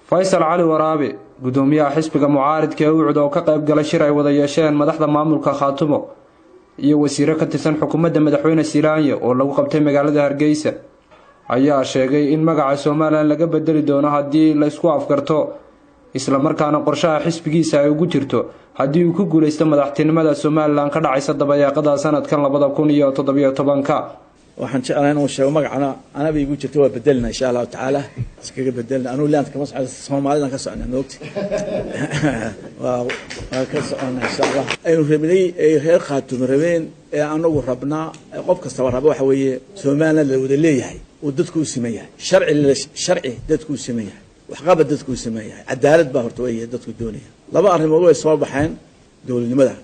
Faysal Cali Waraabe, gudoomiyaha xisbiga mucaaridka ee UCID, oo ka qayb galay shir ay wada yeesheen madaxda maamulka Khaatumo iyo wasiiro ka tirsan xukuumadda madaxweyne Silaanya oo lagu qabtay magaalada Hargeysa, ayaa sheegay in magaca Somaliland laga bedeli doono haddii la isku afgarto, islamarkaana qorshaha xisbigiisa ay ugu jirto haddii uu ku guuleysto madaxtinimada Somaliland ka dhacaysa dabayaaqada sanadkan 2017-ka. Waxaan jeclahay inuu sheego magacana anaba igu jirta, waa bedelna insha Allahu tacaala, iskaga bedelna. Anuu land kama socdo, Soomaalidan ka socna, moogti waa ka socona insha Allah. Aynu rabnay ay reer Khaatumo rabeen ee anagu rabnaa, qof kastaba raba, waxa weeye Somaliland la wada leeyahay oo dadku u siman yahay, sharci dadku u siman yahay, waxqabad dadku u siman yahay, cadaalad baa horta way dadku doonaya. Laba arrimood way soo baxeen: dowladnimada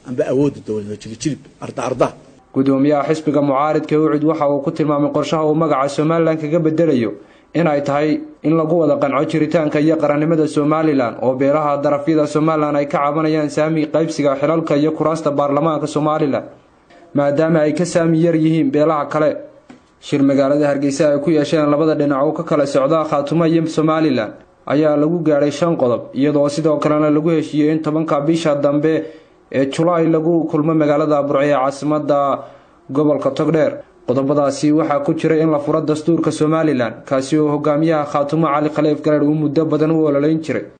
amba awoodda dowladnimo, jilib jilib, arda arda. Gudoomiyaha xisbiga mucaaridka UCID waxa uu ku tilmaamay qorshaha uu magaca Somaliland kaga bedelayo in ay tahay in lagu wada qanco jiritaanka iyo qarannimada Somaliland, oo beelaha darafyada Somaliland ay ka cabanayaan saami qaybsiga xilalka iyo kuraasta baarlamaanka Somaliland, maadaama ay ka saami yar yihiin beelaha kale. Shir magaalada Hargeysa ay ku yeesheen labada dhinac oo ka kala socda Khaatumo iyo Somaliland ayaa lagu gaadhay shan qodob, iyadoo sidoo kalena lagu heshiiyey in 10-ka bisha dambe ee Julaay lagu kulmo magaalada Burco ee caasimada gobolka Togdheer. Qodobadaasi waxaa ku jiray in la furo dastuurka Somaliland, kaasi oo hogaamiyaha Khaatumo Cali Khaliif Galeedh uu muddo badan u ololeyn jiray.